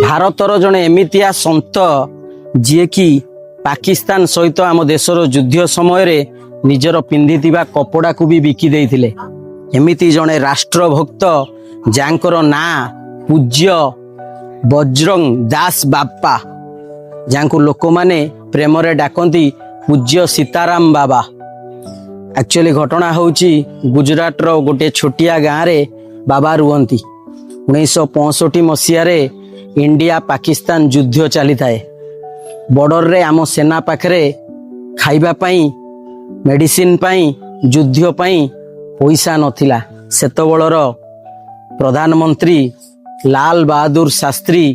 ଭାରତର ଜଣେ ଏମିତିଆ ସନ୍ଥ, ଯିଏକି ପାକିସ୍ତାନ ସହିତ ଆମ ଦେଶର ଯୁଦ୍ଧ ସମୟରେ ନିଜର ପିନ୍ଧିଥିବା କପଡ଼ାକୁ ବି ବିକି ଦେଇଥିଲେ। ଏମିତି ଜଣେ ରାଷ୍ଟ୍ରଭକ୍ତ, ଯାହାଙ୍କର ନାଁ ପୂଜ୍ୟ ବଜରଙ୍ଗ ଦାସ ବାପ୍ପା, ଯାହାଙ୍କୁ ଲୋକମାନେ ପ୍ରେମରେ ଡାକନ୍ତି ପୂଜ୍ୟ ସୀତାରାମ ବାବା। ଆକ୍ଚୁଆଲି ଘଟଣା ହେଉଛି, ଗୁଜୁରାଟର ଗୋଟିଏ ଛୋଟିଆ ଗାଁରେ ବାବା ରୁହନ୍ତି। 1965 ମସିହାରେ ଇଣ୍ଡିଆ ପାକିସ୍ତାନ ଯୁଦ୍ଧ ଚାଲିଥାଏ। ବର୍ଡରରେ ଆମ ସେନା ପାଖରେ ଖାଇବା ପାଇଁ, ମେଡିସିନ ପାଇଁ, ଯୁଦ୍ଧ ପାଇଁ ପଇସା ନଥିଲା। ସେତେବେଳର ପ୍ରଧାନମନ୍ତ୍ରୀ ଲାଲ ବାହାଦୁର ଶାସ୍ତ୍ରୀ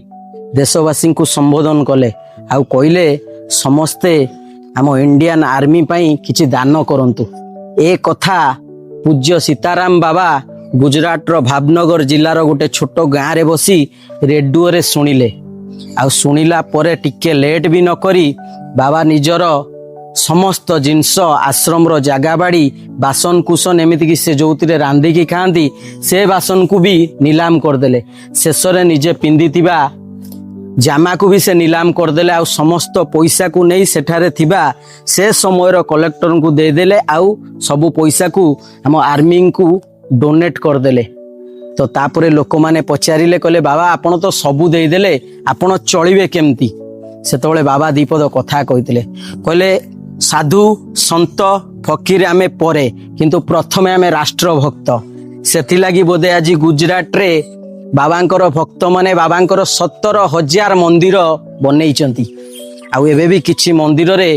ଦେଶବାସୀଙ୍କୁ ସମ୍ବୋଧନ କଲେ ଆଉ କହିଲେ, ସମସ୍ତେ ଆମ ଇଣ୍ଡିଆନ ଆର୍ମି ପାଇଁ କିଛି ଦାନ କରନ୍ତୁ। ଏ କଥା ପୂଜ୍ୟ ସୀତାରାମ ବାବା ଗୁଜୁରାଟର ଭାବନଗର ଜିଲ୍ଲାର ଗୋଟେ ଛୋଟ ଗାଁରେ ବସି ରେଡିଓରେ ଶୁଣିଲେ। ଆଉ ଶୁଣିଲା ପରେ ଟିକେ ଲେଟ୍ ବି ନ କରି ବାବା ନିଜର ସମସ୍ତ ଜିନିଷ, ଆଶ୍ରମର ଜାଗା ବାଡ଼ି, ବାସନ କୁସନ, ଏମିତିକି ସେ ଯୋଉଥିରେ ରାନ୍ଧିକି ଖାଆନ୍ତି ସେ ବାସନକୁ ବି ନିଲାମ କରିଦେଲେ। ଶେଷରେ ନିଜେ ପିନ୍ଧିଥିବା ଜାମାକୁ ବି ସେ ନିଲାମ କରିଦେଲେ। ଆଉ ସମସ୍ତ ପଇସାକୁ ନେଇ ସେଠାରେ ଥିବା ସେ ସମୟର କଲେକ୍ଟରଙ୍କୁ ଦେଇଦେଲେ ଆଉ ସବୁ ପଇସାକୁ ଆମ ଆର୍ମିଙ୍କୁ ଡୋନେଟ୍ କରିଦେଲେ। ତ ତାପରେ ଲୋକମାନେ ପଚାରିଲେ, କହିଲେ, ବାବା, ଆପଣ ତ ସବୁ ଦେଇଦେଲେ, ଆପଣ ଚଳିବେ କେମିତି? ସେତେବେଳେ ବାବା ଦିପଦ କଥା କହିଥିଲେ। କହିଲେ, ସାଧୁ ସନ୍ଥ ଫକୀର ଆମେ ପରେ, କିନ୍ତୁ ପ୍ରଥମେ ଆମେ ରାଷ୍ଟ୍ରଭକ୍ତ। ସେଥିଲାଗି ବୋଧେ ଆଜି ଗୁଜୁରାଟରେ ବାବାଙ୍କର ଭକ୍ତମାନେ ବାବାଙ୍କର 17,000 ମନ୍ଦିର ବନେଇଛନ୍ତି। ଆଉ ଏବେ ବି କିଛି ମନ୍ଦିରରେ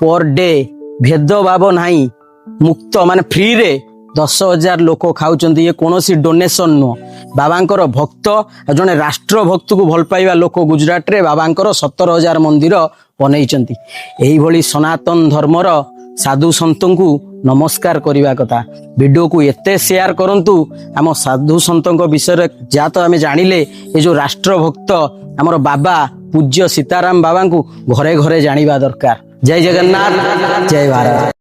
ପର ଡେ ଭେଦଭାବ ନାହିଁ, ମୁକ୍ତ ମାନେ ଫ୍ରିରେ 10,000 ଲୋକ ଖାଉଛନ୍ତି। ଇଏ କୌଣସି ଡୋନେସନ ନୁହଁ। ବାବାଙ୍କର ଭକ୍ତ ଆଉ ଜଣେ ରାଷ୍ଟ୍ରଭକ୍ତକୁ ଭଲ ପାଇବା ଲୋକ ଗୁଜୁରାଟରେ ବାବାଙ୍କର 17,000 ମନ୍ଦିର ବନେଇଛନ୍ତି। ଏଇଭଳି ସନାତନ ଧର୍ମର ସାଧୁ ସନ୍ଥଙ୍କୁ ନମସ୍କାର କରିବା କଥା। ଭିଡ଼ିଓକୁ ଏତେ ସେୟାର କରନ୍ତୁ। ଆମ ସାଧୁ ସନ୍ଥଙ୍କ ବିଷୟରେ ଯାହା ତ ଆମେ ଜାଣିଲେ, ଏ ଯୋଉ ରାଷ୍ଟ୍ରଭକ୍ତ ଆମର ବାବା ପୂଜ୍ୟ ସୀତାରାମ ବାବାଙ୍କୁ ଘରେ ଘରେ ଜାଣିବା ଦରକାର। ଜୟ ଜଗନ୍ନାଥ, ଜୟ ଭାରତ।